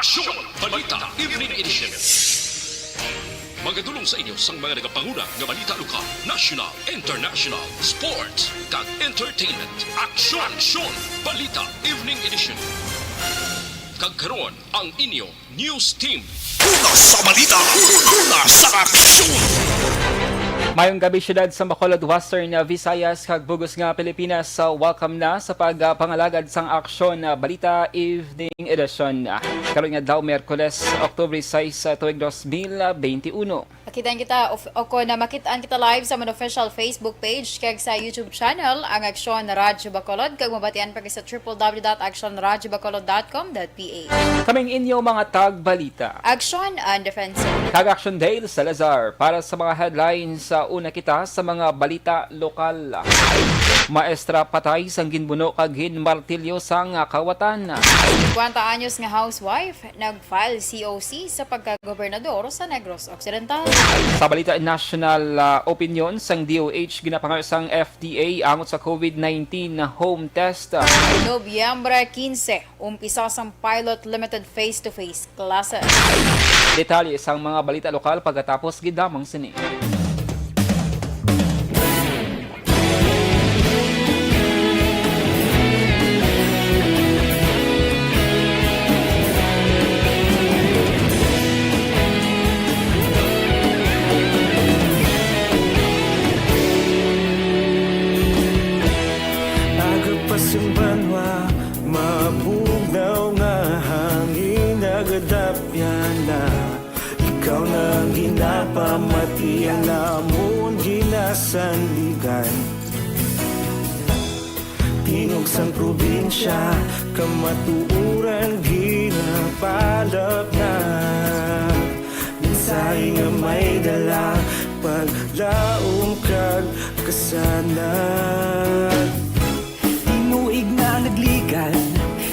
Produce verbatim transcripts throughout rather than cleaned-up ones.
Aksyon! Balita Evening Edition. Magadulong sa inyo sang mga nagapanguna nga balita lokal, national, international, sports, kag entertainment. Aksyon! Aksyon! Balita Evening Edition. Kag karon, ang inyo news team. Una sa balita, una sa aksyon. Mayong gabi, siyudad sa Bacolod, Western Visayas, kag bug-os nga Pilipinas. So, welcome na sa pagpangalagad sang Aksyon, ah, Balita Evening Edition. Ah, karon nga adlaw, Miyerkules, Oktubre sais, ah, tuig dos mil benti uno. Makitaan kita, of, o kon, ah, makitaan kita live sa amon official Facebook page kag sa YouTube channel, ang Aksyon Radyo Bacolod, kag mabatian pa sa triple W dot action radyo bacolod dot com dot P H. Kaming inyo mga tagbalita. Aksyon and Defense. Kag Aksyon Dale Salazar para sa mga headlines. Sa una kita sa mga balita lokal. Maestra patay sang ginbuno kag ginmartilyo sang kawatan. Kwenta anyos nga housewife nag-file C O C sa pagkagobernador sa Negros Occidental. Sa balita national, ah, opinion sang D O H, ginapangayo sang F D A angot sa COVID nineteen home test. Nobyembre quince, umpisa sang pilot limited face-to-face classes. Detalye sang mga balita lokal pagkatapos gid lamang sini. Aga pa sing banwa, mabugnaw nga hangin, nagadapyan na. Ikaw na ang ginapamatian namon ginasandigan. Tingog sang probinsya, kamatuoran ginapalapnag. Mensahe nga may dala, paglaom kag kasanag. Tinuig na nagligan,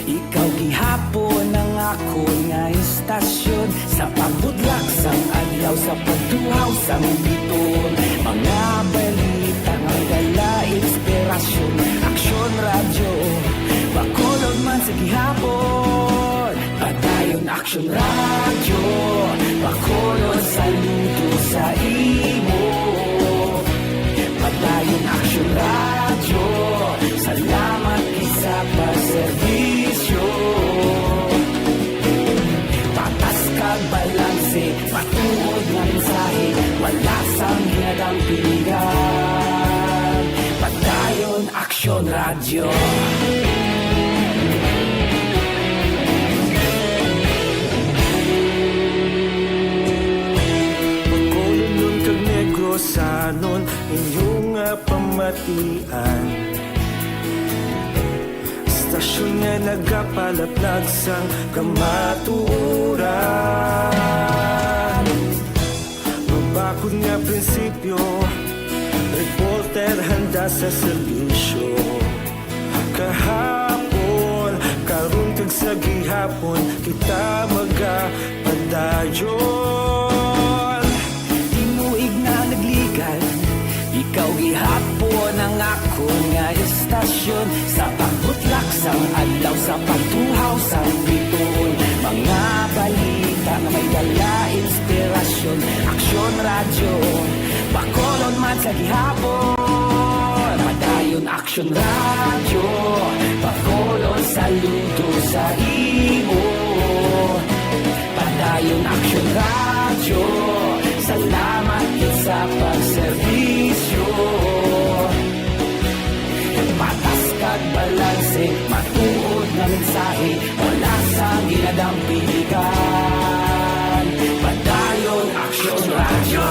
ikaw gihapon ang akon nga istasyon. Sa pagbudlak sang adlaw, sa pagtuhaw sang bituon, mga balita nga dala inspirasyon. Aksyon Radyo, Bacolod man sa gihapon. Padayon Aksyon Radyo, Bacolod, saludo sa imo. Padayon Aksyon Radyo, salamat gid sa pagserbisyo. Patas kag balanse, matuod nga mensahe, wala sang ginadampingan. Padayon Aksyon Radyo. Bacolodnon kag Negrosanon, inyo nga pamatian. Istasyon nga nagapalapnag sang kamatuoran. Mabakod nga prinsipyo, reporter handa sa serbisyo. Kahapon, karon kag sa gihapon, kita magapadayon. Tinuig na nagligan, ikaw gihapon ang akon nga istasyon. Sa pagbutlak sang adlaw, sa pagtuhaw sang bituon, mga balita nga may dala inspirasyon. Aksyon Radyo, Bacolod man sa gihapon. Padayon Aksyon Radyo, Bacolod, saludo sa imo. Padayon Aksyon Radyo, salamat gid sa pagserbisyo. Patas kag balanse, matuod nga mensahe, wala sang ginadampingan. Padayon Aksyon Radyo.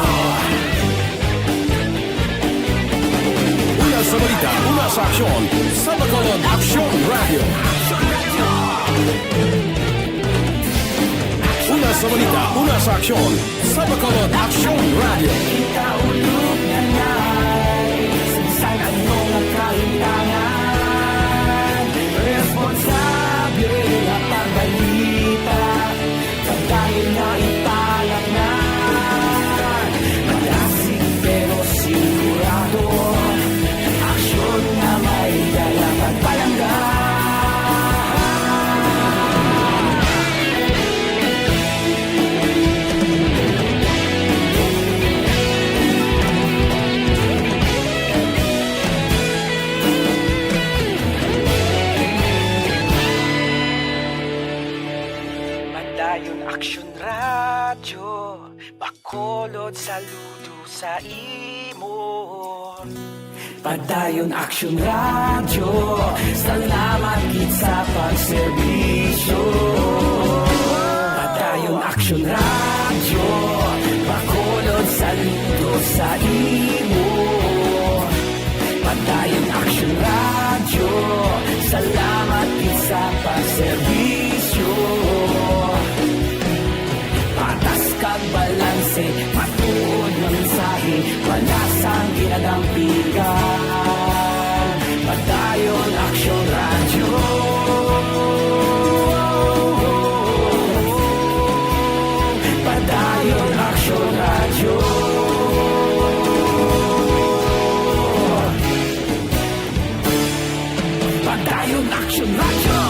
Una sa balita, una sa aksyon, sa Bacolod Aksyon Radyo. Una sa balita, una sa aksyon, sa Bacolod Aksyon Radyo. Kita ulog na nai, sa bisan ano nga kahintangan, responsable nga pagbalita, pagdayon nga ipalatngan. Madasig pero sigurado, aksyon nga may dala pagpalangga. Saludo sa imo. Padayon Aksyon Radyo, salamat gid sa pagserbisyo. Padayon Aksyon Radyo, Bacolod, saludo sa imo. Padayon Aksyon Radyo, salamat gid sa pagserbisyo. Patas kag balanse, matuod nga mensahe, wala sang ginadampigan. Padayon Aksyon Radyo. Padayon Aksyon Radyo. Padayon Aksyon Radyo.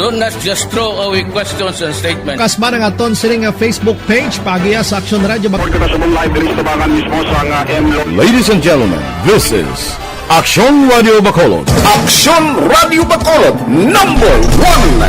Don't just throw away questions and statements. Kasba na nga ton sining nga Facebook page, paagiha sa Aksyon Radyo Bac- Report ko na sa buong live diri sa Tabangan mismo sa nga M Lo- Ladies and gentlemen, this is Aksyon Radyo Bacolod. Aksyon Radyo Bacolod, number one.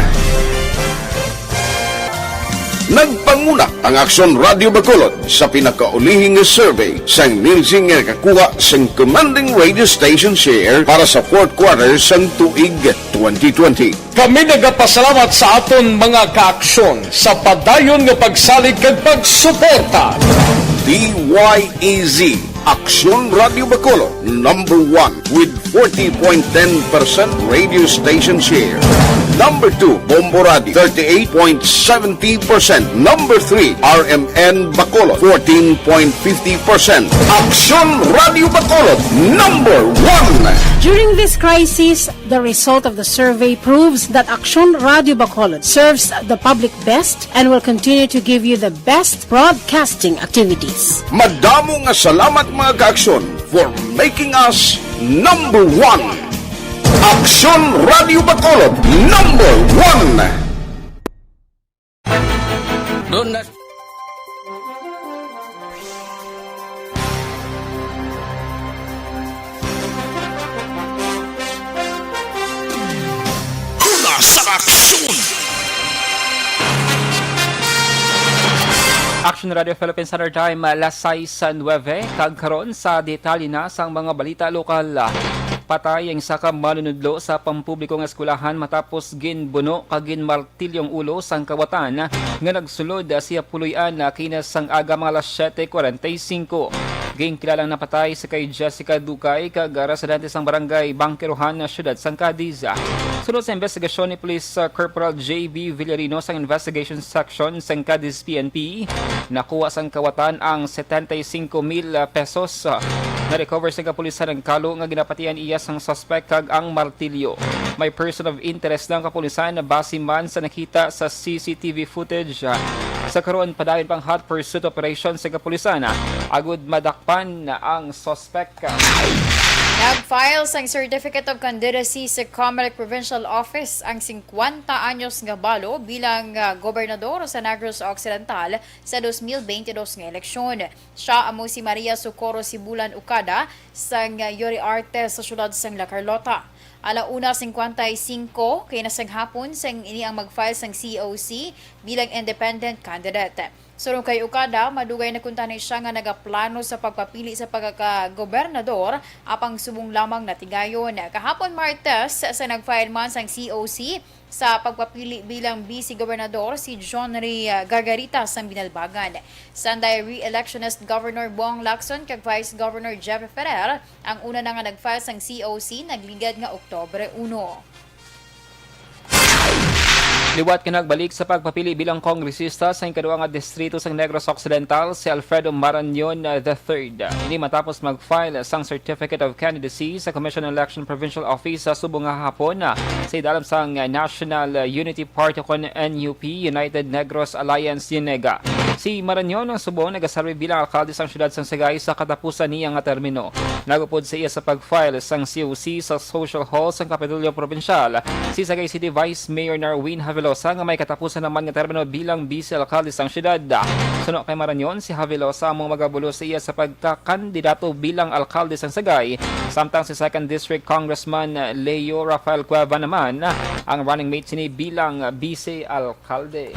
Nagpanguna ang Aksyon Radyo Bacolod sa pinakaulihi nga survey sang Nielsen nga nakakuha sang commanding radio station share para sa fourth quarter sang tuig twenty twenty. Kami nagapasalamat sa aton mga kaaksyon sa padayon nga pagsalig kag pagsuporta. D Y E Z, Aksyon Radyo Bacolod, number one with forty point ten percent radio station share. Number two, Bombo Radio, thirty-eight point seventy percent. Number three, R M N Bacolod, fourteen point fifty percent. Aksyon Radyo Bacolod, number one. During this crisis, the result of the survey proves that Aksyon Radyo Bacolod serves the public best and will continue to give you the best broadcasting activities. Madamo nga salamat, mga kaaksyon, for making us number one. Aksyon Radyo Bacolod, number one. Doon na. Una sa aksyon. Action Radio Philippine Standard Time, alas sais nuebe, kag karon sa detalye na sang mga balita lokal. Patay ang isa ka manunudlo sa pampubliko nga eskwelahan matapos ginbuno kag ginmartilyo ang ulo sang kawatan nga nagsulod sa iya puloy-an, ah, kina sang aga mga alas siete cuarenta y cinco. Ginkilala ang napatay si kay Jessica Dugay kag, ah, residente sang barangay Bangkerohan, ah, siyudad sang Cadiz. Suno sa investigasyon ni Police, ah, Corporal J B Villarino sang Investigation Section sang Cadiz P N P, nakuha sang kawatan ang setenta y cinco mil pesos. Na-recover sa kapulisan ang kalo nga ginapatian iya sang suspect kag ang martilyo. May person of interest na ang kapulisan base man sa nakita sa C C T V footage. Sa karon, padayon pang hot pursuit operation sa kapulisan agud madakpan ang suspect. Nag-file sang Certificate of Candidacy sa Comelec Provincial Office ang singkwenta anyos nga balo bilang, ah, gobernador sa Negros Occidental sa dos mil bentidós nga eleksyon. Siya amo si Maria Socorro Sibulan Ucada sang Yuri Arte sa siyudad sang La Carlota. Ala una singkwenta y cinco kay nasaghapon sang ini ang mag-file sang C O C bilang independent candidate. Suno kay Ucada, madugay na kuntani siya nga nagaplano sa pagpapili sa pagkagobernador, apang subong lamang natigayon. Kahapon Martes, sa nag-file man sang C O C, sa pagpapili bilang vice gobernador si John Ray, ah, Gargarita sang Binalbagan. Sanday re-electionist Governor Bong Lacson kag Vice Governor Jeffrey Ferrer ang una na nga nag-file sang C O C nagligad nga Oktubre uno. Liwat ka nagbalik sa pagpapili bilang kongresista sa ikadua nga distrito sang Negros Occidental si Alfredo Marañon, ah, the third. Ini matapos mag-file sang Certificate of Candidacy sa Commission on Election Provincial Office sa subong nga hapon, ah, sa idalom sang, ah, National, ah, Unity Party kon N U P, United Negros Alliance, YNEGA. Si Marañon ang subong nagaserbi bilang alkalde sang siyudad sang Sagay sa katapusan niya nga termino. Nagupod sa iya sa pag-file sang C O C sa Social Hall sang Kapitolyo Probinsyal, si Sagay City Vice Mayor Narwin Javier Losa nga may katapusan naman nga termino bilang vice alkalde sang siyudad. Suno kay Marañon, si Javi Losa amo magabulos sa iya sa pagkakandidato bilang alkalde sang Sagay, samtang si Second District Congressman Leo Rafael Cueva naman ang running mate sini bilang vice alkalde.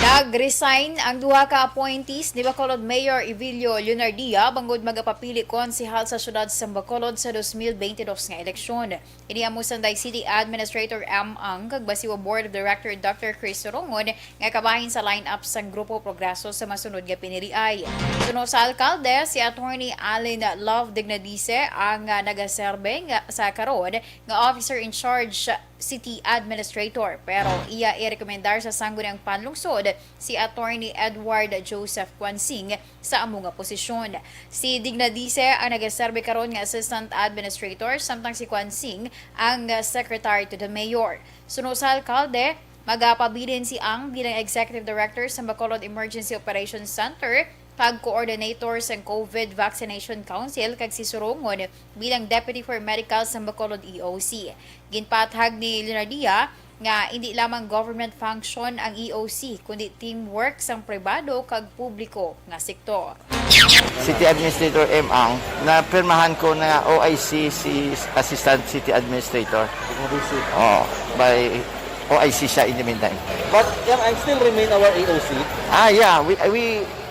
Nag-resign ang duha ka appointees ni Bacolod Mayor Evilio Leonardia bangod magapapili konsehal sa siyudad sang Bacolod sa dos mil bente dos nga eleksyon. Ini amo sanday City Administrator M. Ang kag basiwa Board of Director Doctor Chris Sorongon nga kabahin sa lineup sang Grupo Progreso sa masunod nga piniliay. Suno sa alkalde, si Attorney Allen Love Dignadice ang, ah, nagaserbe nga sa karon nga officer in charge city administrator, pero iya irekomendar sa Sangguniang Panlungsod si Attorney Edward Joseph Quansing sa amo nga posisyon. Si Dignadice ang nagaserbe karon nga assistant administrator, samtang si Quansing ang, ah, secretary to the mayor. Suno sa alkalde, magapabilin si Ang bilang executive director sa Bacolod Emergency Operations Center kag coordinator sang COVID Vaccination Council, kag si Sorongon bilang deputy for medical sang Bacolod E O C. Ginpaathag ni Leonardia nga indi lamang government function ang E O C, kundi teamwork sang pribado kag publiko nga sektor. City Administrator M. Ang, napirmahan ko na O I C si Assistant City Administrator. Oh, by O I C siya in the meantime. But Yang Ang still remain our A O C? Ah, yeah. We, we,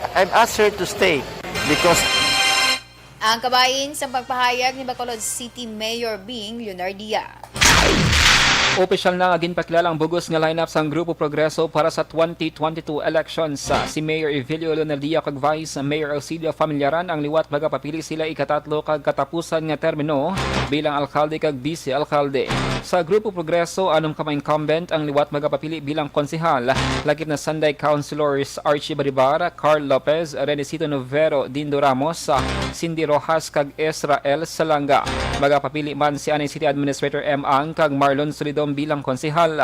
I've asked her to stay because Ang kabahin sa pagpahayag ni Bacolod City Mayor Bing Leonardia. Opisyal na nga ginpakilala ang bug-os nga lineup sang Grupo Progreso para sa twenty twenty-two elections. Si Mayor Evilio Leonardia kag Vice Mayor Auxilio Familiaran ang liwat magapapili sila ikatatlo kag katapusan nga termino bilang alkalde kag vice-alkalde. Sa Grupo Progreso, anom ka mga incumbent ang liwat magapapili bilang konsehal, lakip na sanday Councilors Archie Baribar, Carl Lopez, Renesito Novero, Dindo Ramos, Cindy Rojas, kag Israel Salanga. Magapapili man si anay City Administrator M. Ang kag Marlon Solidom bilang konsehal.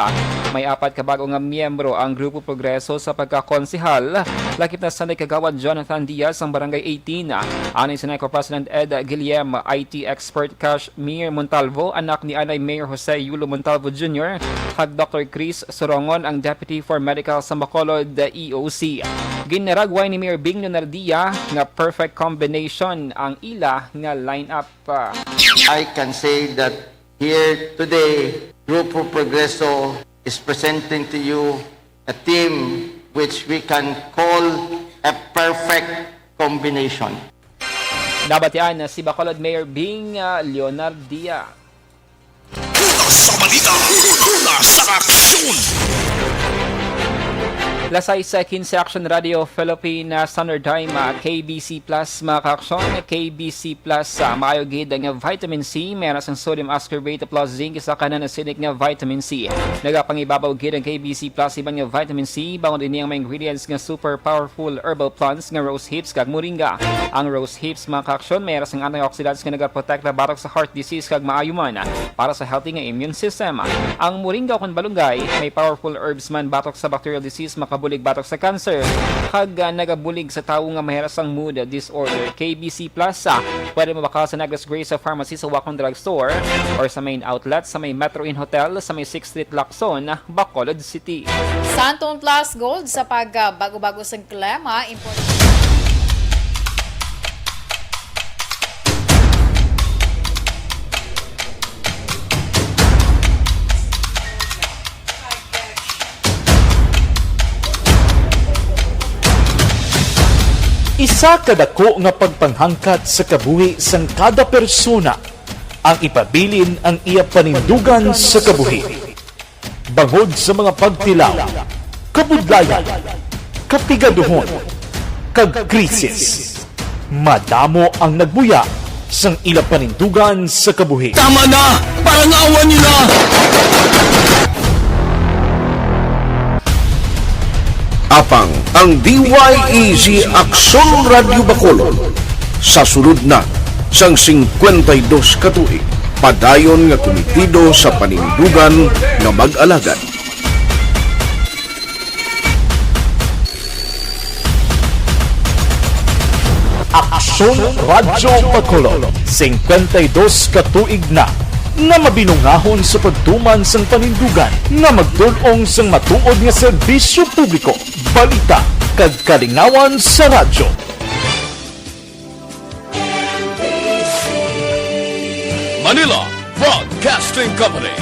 May apat ka bag-o nga miyembro ang Grupo Progreso sa pagkakonsehal, lakip na sanday Kagawad Jonathan Diaz sang Barangay eighteen, anay Senaico President Ed Guillem, I T expert Cash Mir Montalvo, anak ni anay Mayor Jose Yulo Montalvo Junior, kag Doctor Chris Sorongon, ang Deputy for Medical sa Bacolod E O C. Ginaragway ni Mayor Bing Leonardia nga perfect combination ang ila nga lineup. I can say that here today, Grupo Progreso is presenting to you a team which we can call a perfect combination. Nabatian na si Bacolod Mayor Bing, ah, Leonardia. Una sa balita, una sa aksyon. Lasay sa kinse Action Radio Philippine, ah, Standard Time, ah, K B C Plus, mga kaaksyon, K B C Plus, ah, maayo gid nga vitamin C, meron sang sodium ascorbate plus zinc sa kanan acidic nga vitamin C. Nagapangibabaw gid ang K B C Plus iban nga vitamin C, bangod ini ang mga ingredients nga super powerful herbal plants nga rose hips kag moringa. Ang rose hips, mga kaaksyon, may sang antioxidants nga nagaprotekta batok sa heart disease kag maayo man para sa healthy nga immune system. Ang moringa ukon balunggay may powerful herbs man batok sa bacterial disease, makabulig batok sa cancer, kag, ah, nagabulig sa tawo nga may sang mood disorder. K B C Plus, ah, pwede mabakal sa Negros Grace Pharmacy sa Wacom Drug Store or sa main outlet sa may Metro Inn Hotel sa may Sixth Street, Lacson, Bacolod City. Santon Plus Gold sa pagbago-bago sang klima, import- Isa ka dako nga pagpanghangkat sa kabuhi sang kada persona ang ipabilin ang iya panindugan sa kabuhi. Bangod sa mga pagtilaw, kabudlayan, kapigaduhon, kag krisis, madamo ang nagbuya sang ila panindugan sa kabuhi. Tama na! Parangawan niyo na! Apang ang D Y E G Aksyon Radyo Bacolod sa sulod na sang singkwenta y dos ka tuig, padayon nga kumitido sa panindugan nga mag-alagad. Aksyon Radyo Bacolod, singkwenta y dos ka tuig na nga mabinungahon sa pagtuman sang panindugan nga magdul-ong sang matuod nga serbisyo publiko, balita, kag kalingawan sa radyo. Manila Broadcasting Company.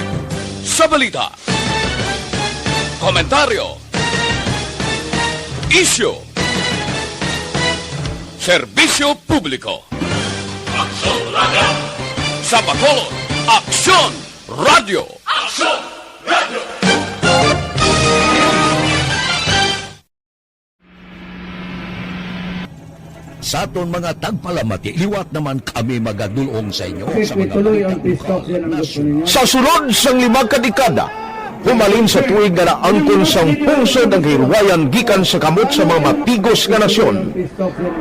Sa balita, komentaryo, isyu, serbisyo publiko. Aksyon Radio. Sa Bacolod, Aksyon Radio. Aksyon Radio. Sa aton mga tagpalamati, liwat naman kami magadul-ong sa inyo sa mga balita lokal, nasyonal. Sa sulod sang lima ka dekada, humalin sa tuig nga naangkon sang pungsod ang kahilwayan gikan sa kamot sa mga mapigos nga nasyon,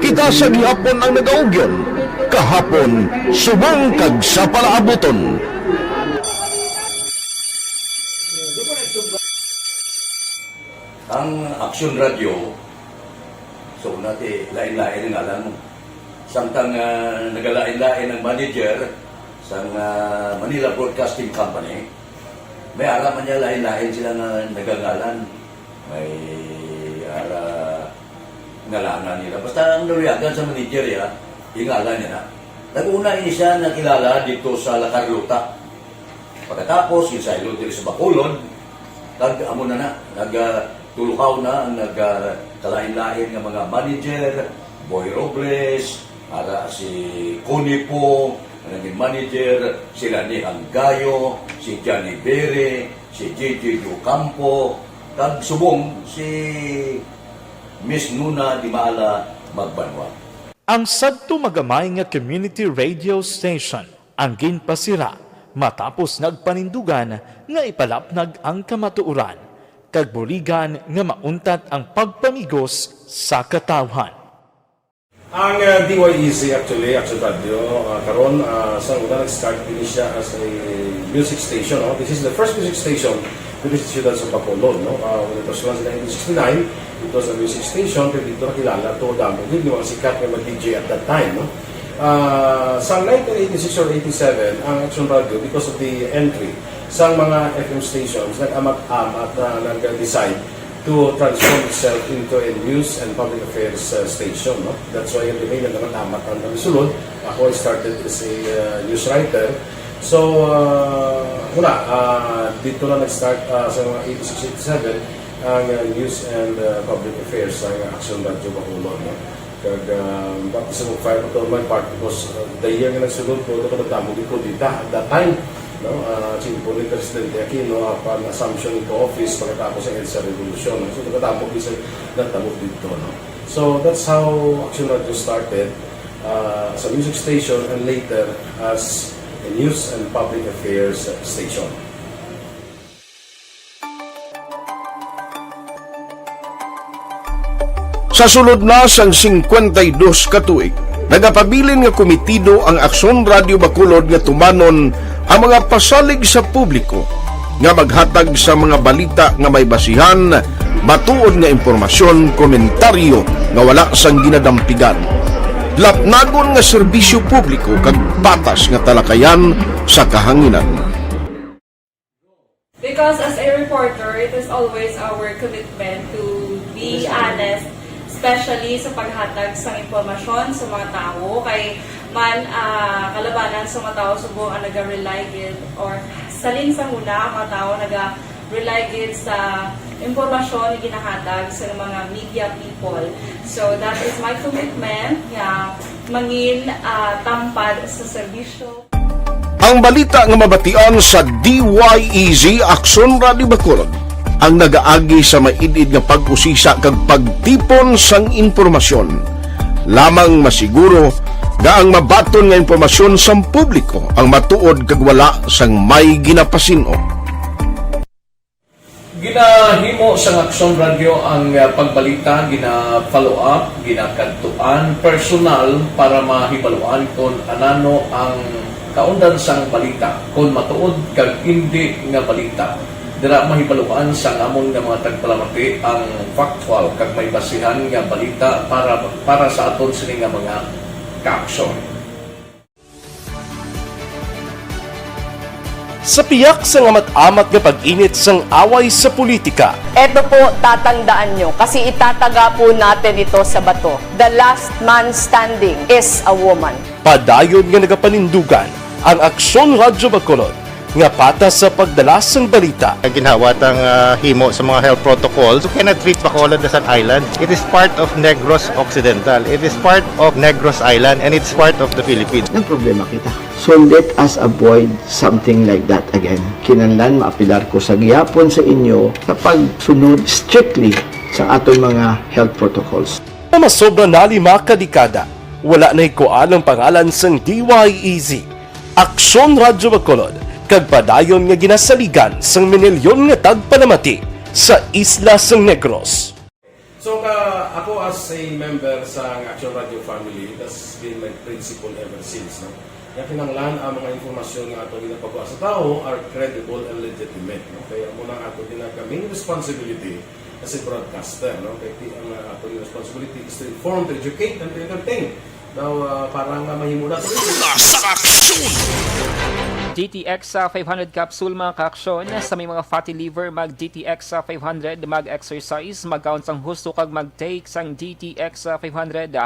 kita sa gihapon ang nagaugyon, kahapon, subong kag sa palaabuton. Ang Aksyon Radio, so, una ti, lain-lain ang ngalan mo. Samtang, ah, nagalain-lain ang manager sang, ah, Manila Broadcasting Company, may ara man niya lain-lain sila nga nagangalan. May ara ngalanan nila. Basta ang naluyagan sa manager, ya, ingalan niya na. Nag-una ini siya nakilala dito sa La Carlota. Pagkatapos, ginsaylo diri sa Bacolod, kag amo na na, nag, ah, tulukaw na ang nag, ah, kalain-lain nga mga manager, Boy Robles, ara si Connie Po, nga naging manager, si Rani Anggayo, si Johnny Bere, si J J Ocampo, kag subong si Miss Nuna Dimala Magbanwa. Ang sadto magamay nga community radio station ang ginpasira matapos nagpanindugan nga ipalapnag ang kamatuoran kag buligan nga mauntat ang pagpamigos sa katawhan. Ang, uh, D Y E Z actually, Action Radio, uh, karon, uh, sa una nag-start din siya as a music station, no? This is the first music station diri sa siyudad sa Bacolod, no? Uh, when it was launched in nineteen sixty-nine, it was a music station, pero dito nakilala to, damo gid yung mga sikat nga mga D J at that time, no? Ah, sa nineteen eighty-six or eighty-seven, ang Action Radio, because of the entry sa mga F M stations, nag-amat-amat na nag-decide to transform itself into a news and public affairs, uh, station, no? That's why yung domain nag-amat-amat ang nagsulod. Ako, I started as a, uh, news writer. So, uh, wala, uh, dito na nag-start, uh, sa mga eighty-six, eighty-seven, ang, uh, news and, uh, public affairs, ang Action Radio Bacolod, no? Kag, ah, baptism of fire pa to my part because, ah, the year nga nagsulod ko, ito ko nagdamo gid ko dita at that time, no? Ah, si Presidente Aquino, ah, pan assumption into office pagkatapos sa EDSA Revolution, no? So, nagdamo gid sa nagdamo dito, no? So, that's how Action Radio started, ah, as a music station and later as a news and public affairs station. Sa sulod na sang singkwenta y dos ka tuig, nagapabilin nga komitido ang Aksyon Radio Bacolod nga tumanon ang mga pasalig sa publiko nga maghatag sa mga balita nga may basihan, matuod nga impormasyon, komentaryo nga wala sang ginadampigan, lapnagon nga serbisyo publiko kag patas nga talakayan sa kahanginan. Because as a reporter, it is always our commitment to be honest, especially sa paghatag sa impormasyon sa mga tawo. Kay man, ah, kalabanan sa mga tawo subong ang naga-rely gid or salin sa huna ang mga tawo naga-rely gid sa impormasyon nga ginahatag sa mga media people. So that is my commitment nga mangin, ah, tampad sa serbisyo. Ang balita nga mabatian sa D Y E Z Aksyon Radio Bacolod ang nagaagi sa maid-id nga pag-usisa kag pagtipon sang impormasyon. Lamang masiguro nga ang mabaton nga impormasyon sang publiko ang matuod kag wala sang may ginapasin-o. Ginahimo sang Aksyon Radio ang, ah, pagbalita, gina-follow up, ginakadtuan personal para mahibaluan kon anano ang kaundan sang balita, kon matuod kag indi nga balita. Dira mahibaluan sang amon nga mga tagpalamati ang factual kag may basihan nga balita para, para sa aton sini nga mga kaaksyon. Sa piyak sang amat-amat nga pag-init sang away sa politika, Eto po, tatandaan nyo, kasi itataga po natin ito sa bato. The last man standing is a woman. Padayon nga nagapanindugan ang Aksyon Radyo Bacolod nga patas sa pagdala sang balita. Ginhawat ang, ah, himo sa mga health protocols. You cannot treat Bacolod as an island. It is part of Negros Occidental. It is part of Negros Island, and it's part of the Philippines. Nagproblema kita. So let us avoid something like that again. Kinahanglan maapilar ko sa gihapon sa inyo sa pagsunod strictly sa aton mga health protocols. Nga masobra na lima ka dekada, wala nahikuan ang pangalan sang D Y E Z, Aksyon Radyo Bacolod, kag padayon nga ginasaligan sang minilyon nga tagpanamati sa isla sang Negros. So, ka, ako as a member sa Action Radio family, that's been my principle ever since, no? Nga kinahanglan ang mga impormasyon nga ato ginapagwa sa tawo are credible and legitimate, no? Kaya amo na ato ginaka main responsibility as a broadcaster, no? Kay ti-, ang, uh, ato responsibility is to inform, to educate, and to entertain. Daw, ah, para nga mahimo na to. Una sa aksyon! D T X five hundred capsule, mga kaaksyon. Sa may mga fatty liver, mag D T X five hundred, mag-exercise, magkaon sang husto kag mag-take sang D T X five hundred.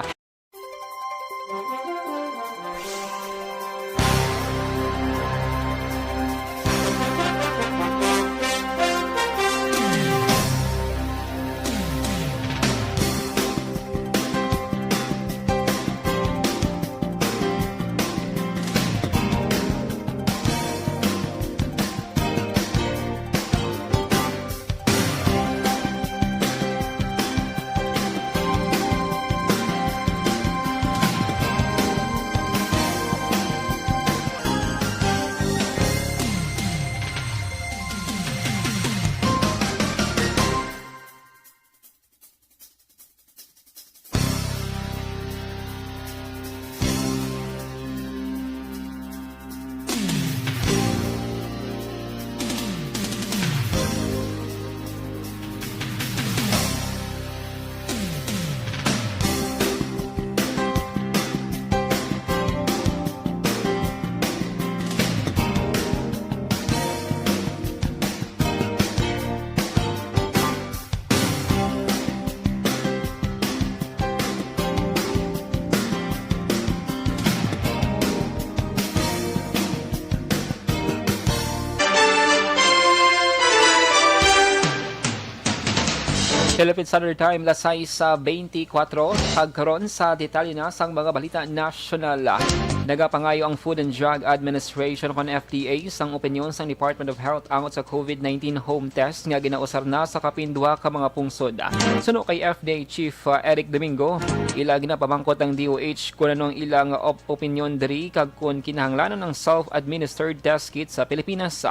Philippine Standard Time, las sais sa beintikwatro, kag karon sa detalye na sang mga balita nasyonal. Nagapangayo ang Food and Drug Administration kon F D A sang opinyon sang Department of Health angot sa COVID nineteen home test nga ginausar na sa kapin duha ka mga pungsod. Suno kay F D A Chief, uh, Eric Domingo, ila ginapamangkot ang D O H kon ano ang ilang op-, opinyon diri kag kon kinahanglanon ang self-administered test kit sa Pilipinas.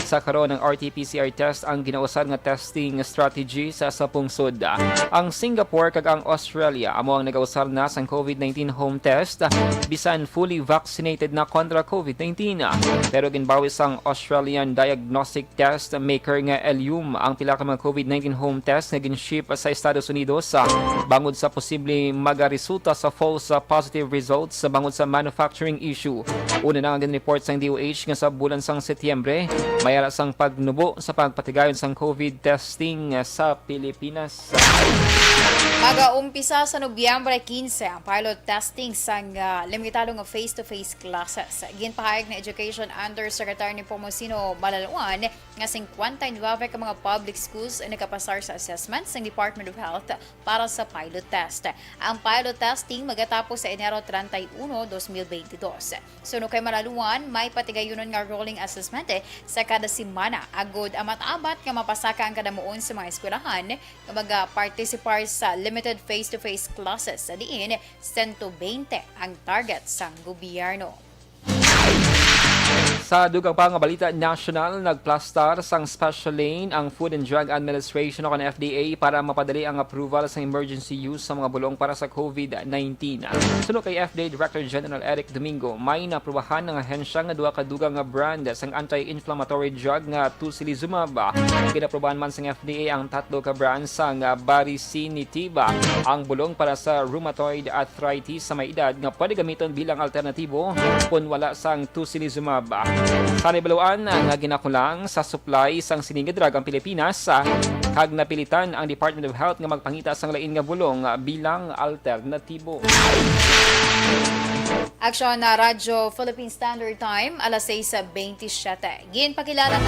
Sa karon, ang R T P C R test ang ginausar nga testing strategy sa, sa pungsod. Ang Singapore kag ang Australia amo ang nagausar na sang COVID nineteen home test, bisan fully vaccinated na kontra COVID nineteen. Pero ginbawi sang Australian diagnostic test maker nga Ellume ang pila ka mga COVID nineteen home test nga gin-ship sa Estados Unidos, ah, bangod sa posible magaresulta sa false, ah, positive results sa bangod sa manufacturing issue. Una na nga gin-report sang D O H nga sa bulan sang Setyembre, may ara sang pagnubo sa pagpatigayon sang COVID testing, ah, sa Pilipinas. Mag-aumpisa sa Nobyembre quince ang pilot testing sang, ah, limitado nga face-to-face classes. Ginpahayag ni Education Undersecretary Nepomuceno Malalwan nga singkwenta y nuebe ka mga public schools ang nakapasar sa assessment sang Department of Health para sa pilot test. Ang pilot testing magatapos sa Enero treinta y uno, dos mil veinte dos. Suno kay Malalwan, may patigayunon nga rolling assessment, eh, sa kada semana, agod amat-amat nga mapasaka ang kadamuon sa mga eskwelahan nga maga-participar sa limited face-to-face classes, sa diin sento beinte ang target sang gobyerno. Sa dugang pa nga balita nasyonal, nagplastar sang special lane ang Food and Drug Administration o kon F D A para mapadali ang approval sa emergency use sa mga bulong para sa COVID nineteen. Suno kay F D A Director General Eric Domingo, may naaprubahan ang ahensya nga duha ka dugang nga brand sang anti-inflammatory drug nga tocilizumab. Ginaaprubahan man sang F D A ang tatlo ka brand sang baricitinib, ang bulong para sa rheumatoid arthritis sa may edad nga pwede gamiton bilang alternatibo kon wala sang tocilizumab. Sa nahibaluan nga ginakulang sa supply sang sini nga drug ang Pilipinas, ah, kag napilitan ang Department of Health nga magpangita sang lain nga bulong, ah, bilang alternatibo. Aksyon na Radyo Philippine Standard Time, alas sais bentisiete. Ginpakilala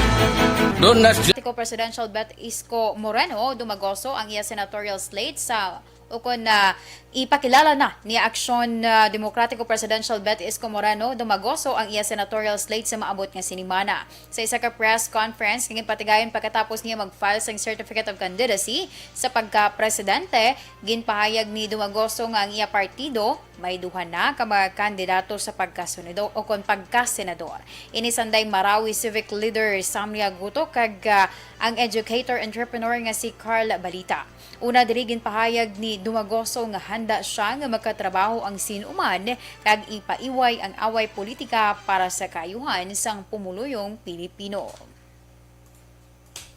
Don Nas Tiko Presidential Bet Isko Moreno Dumagoso ang iya senatorial slate sa ukon na ipakilala na ni Aksyon, ah, Demokratiko Presidential Bet Isko Moreno Dumagoso ang iya senatorial slate sa maabot nga sinimana. Sa isa ka press conference nga ginpatigayon pagkatapos niya mag-file sang Certificate of Candidacy sa pagka-presidente, ginpahayag ni Dumagoso nga ang iya partido may duha na ka mga kandidato sa pagkasenador o kon pagkasenador. Ini sanday Marawi Civic Leader Sammy Aguto kag, ah, ang educator entrepreneur nga si Carl Balita. Una diri, ginpahayag ni Dumagoso nga handa sia nga makatrabaho ang sin-o man kag ipaiway ang away politika para sa kaayuhan sang pumuluyong Pilipino.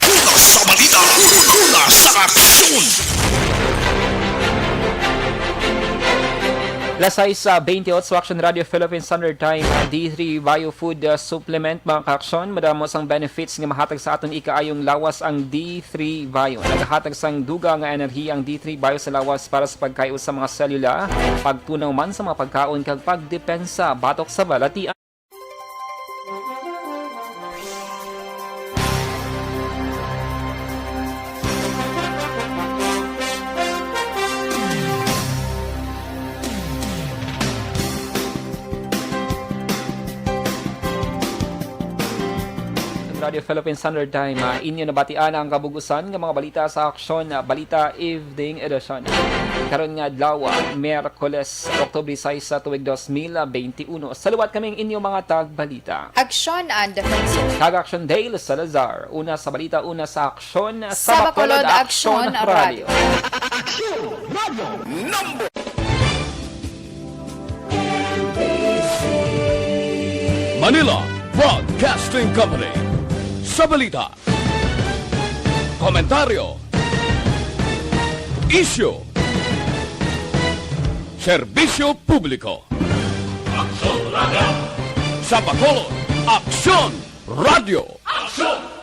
Una sa balita, una sa aksyon. Alas sais bentiocho, Aksyon Radio Philippine Standard Time, ah, D three Bio Food, ah, Supplement, mga kaaksyon. Madamo sang benefits nga mahatag sa aton ikaayong lawas ang D three Bio. Nagahatag sang dugang nga enerhiya ang D three Bio sa lawas para sa pagkayo sa mga selula, pagtunaw man sa mga pagkaon, kag pagdepensa batok sa balatian. Radio Philippine Standard Time, ah, inyo nabatian ang kabug-usan nga mga balita sa Aksyon, ah, Balita Evening Edition. Karon nga adlaw, ah, Miyerkules, Oktubre sais sa tuig dos mil benti uno. Sa liwat kami ang inyo mga tagbalita. Aksyon and Defense. Kag Aksyon Dale Salazar. Una sa balita, una sa aksyon. Sa Bacolod, Aksyon Radio. Aksyon Radio number Manila Broadcasting Company. Sa balita, komentaryo, isyu, serbisyo publiko. Aksyon Radio. Sa Bacolod, Aksyon Radio. Aksyon